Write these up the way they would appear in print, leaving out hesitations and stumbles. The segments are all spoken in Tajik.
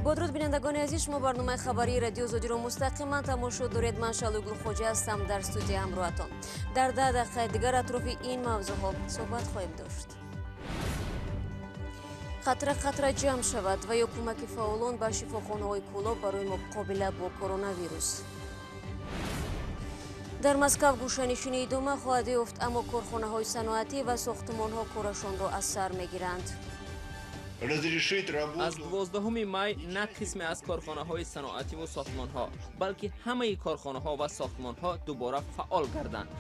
Бо дуруд, бинандагони азиз, шумо барномаи хабарии Радио Озодиро мустақиман тамошо доред. Ман Шалуй Гулхоҷа ҳастам, дар студия ҳамроҳатон. Дар 10 дақиқаи дигар атрофи ин мавзӯъҳо суҳбат хоҳем дошт. Қатра қатра ҷамъ шавад ва ё кӯмаки фаъолон ба шифохонаҳои Кӯлоб барои муқобила бо коронавирус. Дар Москав гӯшанишинӣ идома хоҳад ёфт, аммо корхонаҳои саноатӣ ва сохтмонҳо корашонро аз сар мегиранд. Аз 12 май на қисме аз корхонаҳои саноативу сохтмонҳо, балки ҳамаи корхонаҳо ва сохтмонҳо дубора фаъол гарданд.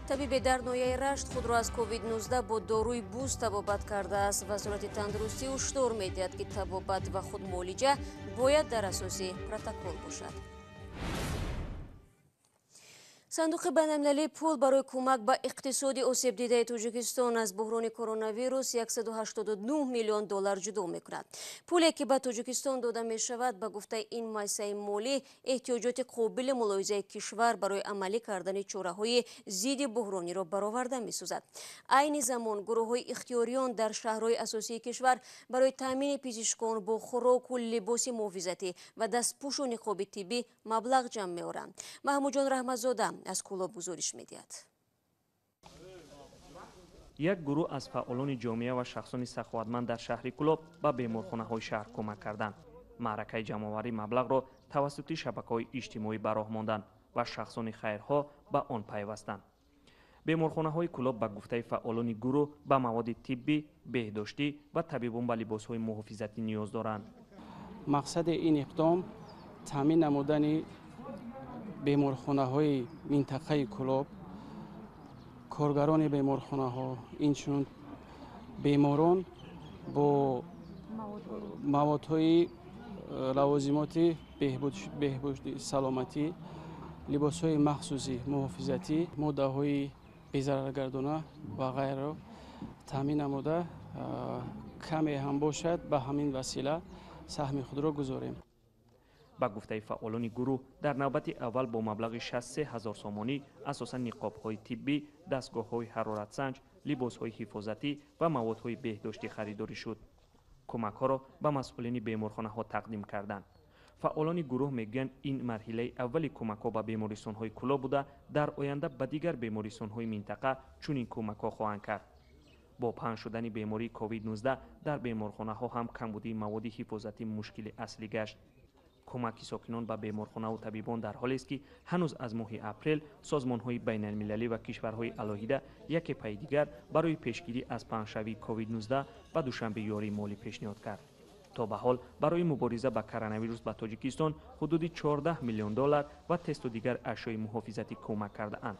Табибе дар ноҳияи Рашт худро аз COVID-19 бо доруи буз табобат кардааст. Вазорати тандурустӣ ҳушдор медиҳад, ки табобат ва худмуолиҷа бояд дар асоси протокол бошад. Сандуқи байналмилалии пул барои кӯмак ба иқтисоди осебдидаи Тоҷикистон аз буҳрони коронавирус 189 миллион доллар ҷудо мекунад. Пуле ки ба Тоҷикистон дода мешавад, ба гуфтаи ин муассисаи молӣ, эҳтиёҷоти қобили мулоҳизаи кишвар барои амалӣ кардани чораҳои зидди буҳрониро бароварда месозад. Айни замон гурӯҳҳои ихтиёриён дар шаҳрҳои асосии кишвар барои таъмини пизишкон бо хӯроку либоси муҳофизатӣ ва дастпӯшу ниқоби тиббӣ маблағ ҷамъ меоранд. Маҳмудҷон Раҳматзода аз Кӯлоб гузориш медиҳад. Як гурӯҳ аз фаъолони ҷомеа ва шахсони саховатманд дар шаҳри Кӯлоб ба беморхонаҳои шаҳр кӯмак карданд. Маъракаи ҷамъоварии маблағро тавассути шабакаҳои иҷтимоӣ ба роҳ монданд ва шахсони хайрхоҳ ба он пайвастанд. Беморхонаҳои Кӯлоб ба гуфтаи фаъолони гурӯҳ ба маводи тиббӣ, беҳдоштӣ ва табибон ба либосҳои муҳофизатӣ ниёз доранд. Мақсади ин иқдом таъмин намудани беморхонаҳои минтақаи Кӯлоб, коргарони беморхонаҳо, инчунин беморон бо маводҳои лавозимоти беҳбуди саломатӣ, либосҳои махсуси муҳофизатӣ, моддаҳои безараргардона ва ғайраро таъмин намуда, каме ҳам бошад, ба ҳамин васила саҳми худро гузорем. Ба гуфтаи фаъолони гурӯҳ, дар навбати аввал бо маблағи 63 ҳазор сомонӣ асосан ниқобҳои тиббӣ, дастгоҳҳои ҳароратсанҷ, либосҳои ҳифозатӣ ва маводҳои беҳдоштӣ харидорӣ шуд. Кӯмакҳоро ба масъулини беморхонаҳо тақдим карданд. Фаъолони гурӯҳ мегӯянд, ин марҳилаи аввали кӯмакҳо ба бемористонҳои Кӯлоб буда, дар оянда ба дигар бемористонҳои минтақа чунин кӯмакҳо хоҳанд кард. Бо паҳн шудани бемории COVID-19 дар беморхонаҳо ҳам камбудии маводи ҳифозатӣ мушкили аслӣ гашт. Кӯмаки сокинон ба беморхонаву табибон дар ҳолест, ки ҳанӯз аз моҳи апрел созмонҳои байналмилалӣ ва кишварҳои алоҳида яке пайи дигар барои пешгирӣ аз паҳншавии COVID-19 ба Душанбе ёрии молӣ пешниҳод кард. То ба ҳол барои мубориза ба коронавирус ба Тоҷикистон ҳудуди 14 миллион доллар ва тесту дигар ашёи муҳофизатӣ кӯмак кардаанд.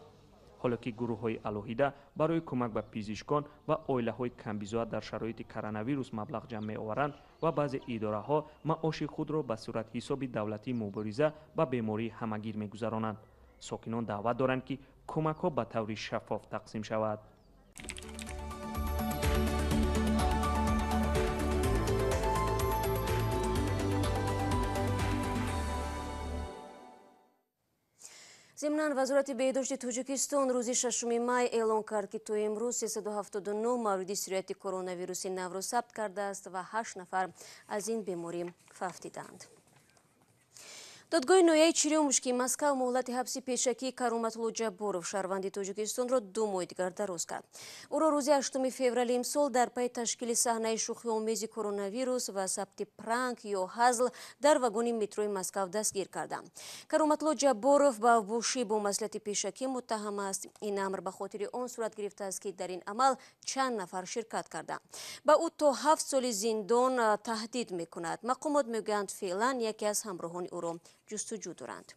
Ҳоло ки гурӯҳҳои алоҳида барои кӯмак ба пизишкон ва оилаҳои камбизоат дар шароити коронавирус маблағ ҷамъ меоваранд ва баъзе идораҳо маоши худро ба суратҳисоби давлатии мубориза ба бемории ҳамагир мегузаронанд. Сокинон даъват доранд, ки кӯмакҳо ба таври шаффоф тақсим шавад. Зимнан, Вазорати беҳдошти Тоҷикистон рӯзи 6 май эълон кард, ки то имрӯз 379 мавриди сирояти коронавируси навро сабт кардааст ва 8 нафар аз ин беморӣ фавтидаанд. Додгоҳи ноҳияи Черёмушкии Москав муҳлати ҳабси пешакии Кароматулло Ҷабборов, шаҳрванди Тоҷикистонро 2 моҳи дигар дароз кард. Ӯро рӯзи 8 феврали имсол дар пайи ташкили саҳнаи шӯхиомези коронавирус ва сабти пранк ё ҳазл дар вагони метрои Москав дастгир карданд. Кароматулло Ҷабборов ба авбошӣ бо маслиҳати пешакӣ муттаҳам аст. Ин амр ба хотири он сурат гирифтааст, ки дар ин амал чанд нафар ширкат карданд. Ба ӯ то 7 соли зиндон таҳдид мекунад. Мақомот мегӯянд, феълан яке аз ҳамроҳони ӯро ҷустуҷӯ доранд.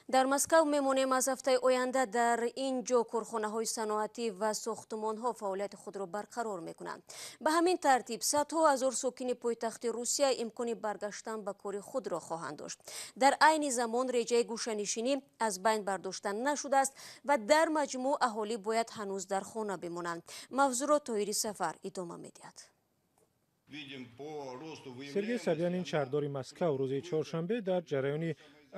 Дар Москав мемонем. Аз ҳафтаи оянда дар ин ҷо корхонаҳои саноатӣ ва сохтмонҳо фаъолияти худро барқарор мекунанд. Ба ҳамин тартиб садҳо ҳазор сокини пойтахти Русия имкони баргаштан ба кори худро хоҳанд дошт. Дар айни замон реҷаи гӯшанишинӣ аз байн бардошта нашудааст ва дар маҷмӯъ аҳолӣ бояд ҳанӯз дар хона бимонанд. Мавзӯъро Тоҳири Сафар идома медиҳад. Сергей Собянин, шаҳрдори Москав, рӯзи чоршанбе дар ҷараёни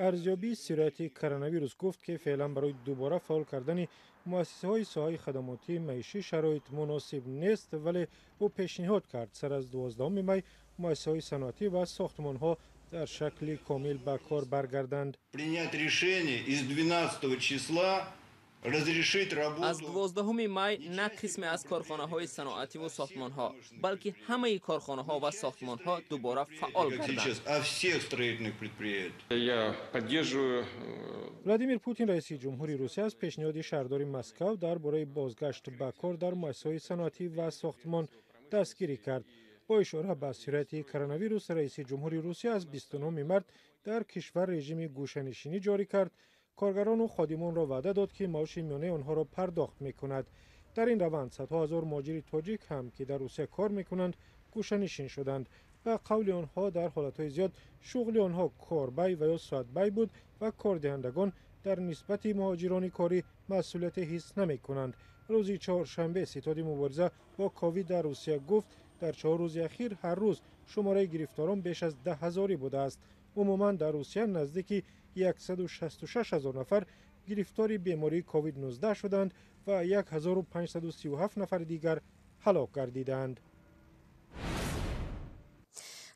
Арзёбии сирояти коронавирус гуфт, ки феълан барои дубора фаъол кардани муассисаҳои соҳаи хадамотии маишӣ шароит муносиб нест, вале ӯ пешниҳод кард, сар аз 12 май муассисаҳои саноатӣ ва сохтмонҳо дар шакли комил ба кор баргарданд. Принять решение из 12 числа разрешить работу. Аз 12 май на қисме аз корхонаҳои саноатӣ ва сохтмонҳо, балки ҳамаи корхонаҳо ва сохтмонҳо дубора фаъол гарданд. О всех строительных предприятиях. Я поддерживаю. Владимир Путин, раиси ҷумҳури Русия, аз пешниҳоди шаҳрдори Москав дар бораи бозгашт ба кор дар муассисаҳои саноатӣ ва сохтмон дастгирӣ кард. Бо ишора ба сирояти коронавирус, раиси ҷумҳури Русия аз 29 март дар кишвар режими гӯшанишинӣ ҷорӣ кард. Коргарону ходимонро ваъда дод, ки маоши миёнаи онҳоро пардохт мекунад. Дар ин раванд садҳо ҳазор муҳоҷири тоҷик ҳам, ки дар Русия кор мекунанд, гӯшанишин шуданд. Ба қавли онҳо, дар ҳолатҳои зиёд шуғли онҳо корбай ва ё соатбай буд ва кордиҳандагон дар нисбати муҳоҷирони корӣ масъулияте ҳис намекунанд. Рӯзи чоршанбе ситоди мубориза бо ковид дар Русия гуфт, дар 4 рӯзи ахир ҳар рӯз шумораи гирифторон беш аз 10 ҳазорӣ будааст. Умуман дар Русия наздики 166 ҳазор нафар гирифтори бемории ковид-19 шуданд ва 1537 нафари дигар ҳалок гардиданд.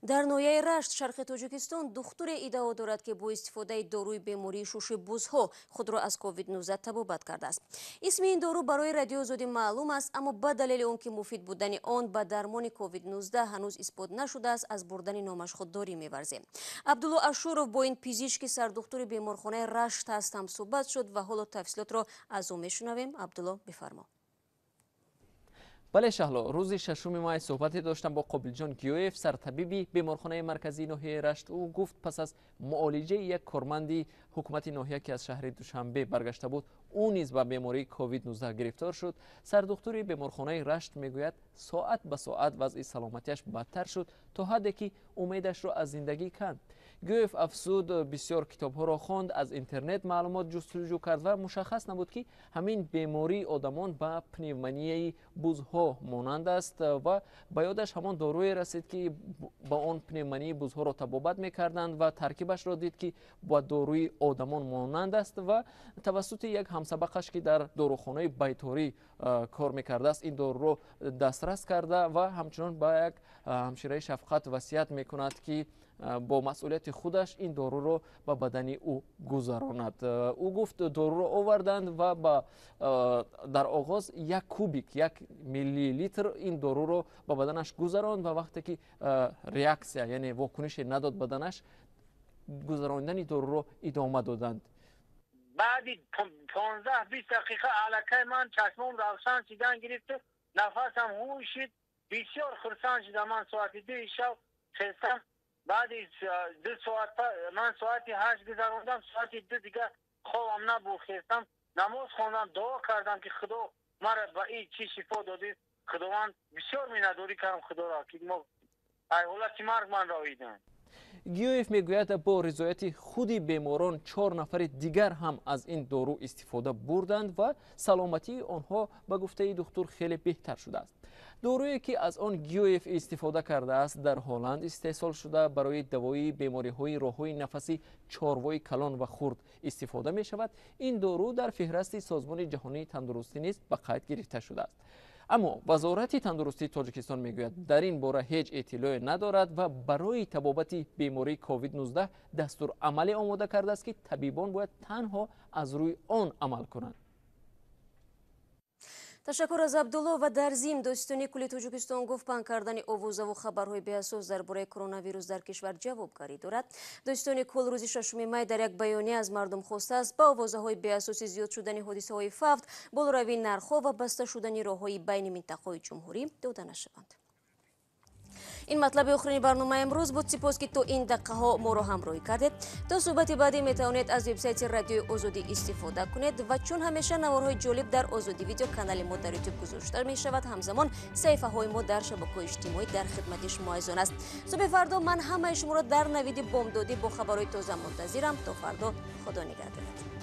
Дар ноҳияи Рашт, шарқи Тоҷикистон, духтуре иддао дорад, ки бо истифодаи доруи бемории шуши бузҳо худро аз ковид-19 табобат кардааст. Исми ин дору барои Радиои Озодӣ маълум аст, аммо ба далели он ки муфид будани он ба дармони ковид-19 ҳанӯз исбот нашудааст, аз бурдани номаш худдорӣ меварзем. Абдулло Ашуров бо ин пизишки сардухтури беморхонаи Рашт аст ҳамсӯҳбат шуд ва ҳоло тафсилотро аз ӯ мешунавем. Абдулло, бифармо. Бале, Шаҳло, рӯзи 6 май суҳбате доштам бо Қобилҷон Гиёев, сартабиби беморхонаи марказии ноҳияи Рашт. Ӯ гуфт, пас аз муолиҷаи як корманди ҳукумати ноҳия, ки аз шаҳри Душанбе баргашта буд, ӯ низ ба бемории ковид-19 гирифтор шуд. Сардухтури беморхонаи Рашт мегӯяд, соат ба соат вазъи саломатиаш бадтар шуд, то ҳадде ки умедашро аз зиндагӣ канд. Гиёев афзуд, бисёр китобҳоро хонд, аз интернет маълумот ҷустуҷӯ кард ва мушаххас набуд, ки ҳамин бемории одамон ба пневмонияи бузҳо монанд аст ва ба ёдаш ҳамон доруе расид, ки ба он пневмонияи бузҳоро табобат мекарданд ва таркибашро дид, ки ба доруи одамон монанд аст ва тавассути як ҳамсабақаш, ки дар дорухонаи байторӣ кор мекардааст, ин доруро дастрас карда ва ҳамчунон ба як ҳамшираи шафқат васият мекунад, ки бо масъулияти худаш ин доруро ба бадани ӯ гузаронад. Ӯ гуфт, доруро оварданд ва дар оғоз як кубик, 1 миллилитр ин доруро ба баданаш гузаронд ва вақте ки реаксия, яъне вокунише надод баданаш, гузарондани доруро идома доданд. Баъди 15-20 дақиқа аллакай ман чашмом равшан шидан гирифту нафасам ҳуй шид. Бисёр хурсанд шудам. Ман соати 2 шаб хестам. Баъди 2 соат ман соати 8 гузарондам, соати 2 дигар хобам набуд, хестам, намоз хондам, дуо кардам, ки Худо мара ба ин чӣ шифо додӣ. Худованд бисёр миннатдорӣ кардам Худоро, ки мо ай ҳолати марг ман роидам. Гиёев мегӯяд, бо ризояти худи беморон 4 нафари дигар ҳам аз ин дору истифода бурданд ва саломатии онҳо, ба гуфтаи духтур, хеле беҳтар шудааст. Доруе ки аз он Гиёев истифода кардааст, дар Ҳолланд истеҳсол шуда, барои давои бемориҳои роҳҳои нафаси чорвои калон ва хурд истифода мешавад. Ин дору дар феҳрасти Созмони ҷаҳонии тандурустӣ низ ба қайд гирифта шудааст. Аммо Вазорати тандурустии Тоҷикистон мегӯяд, дар ин бора ҳеҷ иттилоъе надорад ва барои табобати бемории ковид-19 дастурамале омода кардааст, ки табибон бояд танҳо аз рӯи он амал кунанд. Ташаккур аз Абдулло. Ва дар зим додситонии кулли Тоҷикистон гуфт, паҳн кардани овозаву хабарҳои беасос дар бораи коронавирус дар кишвар ҷавобгарӣ дорад. Додситонии кулл рӯзи 6 май дар як баёния аз мардум хостааст ба овозаҳои беасоси зиёд шудани ҳодисаҳои фавт, болоравии нархҳо ва баста шудани роҳҳои байни минтақаҳои ҷумҳурӣ дода нашаванд. Ин матлаби охирини барномаи имрӯз буд. Сипос, ки то ин дақиқаҳо моро ҳамроҳӣ кардед. То суҳбати баъдӣ метавонед аз вебсайти Радиои Озодӣ истифода кунед ва чун ҳамеша наворҳои ҷолиб дар Озодӣ видео канали мо дар ютуб гузошта мешавад. Ҳамзамон саҳифаҳои мо дар шабакаҳои иҷтимоӣ дар хидмати шумо азизон аст. Субҳи фардо ман ҳамаи шуморо дар навиди бомдодӣ бо хабарҳои тоза мунтазирам. То фардо, Худо нигаҳдорад.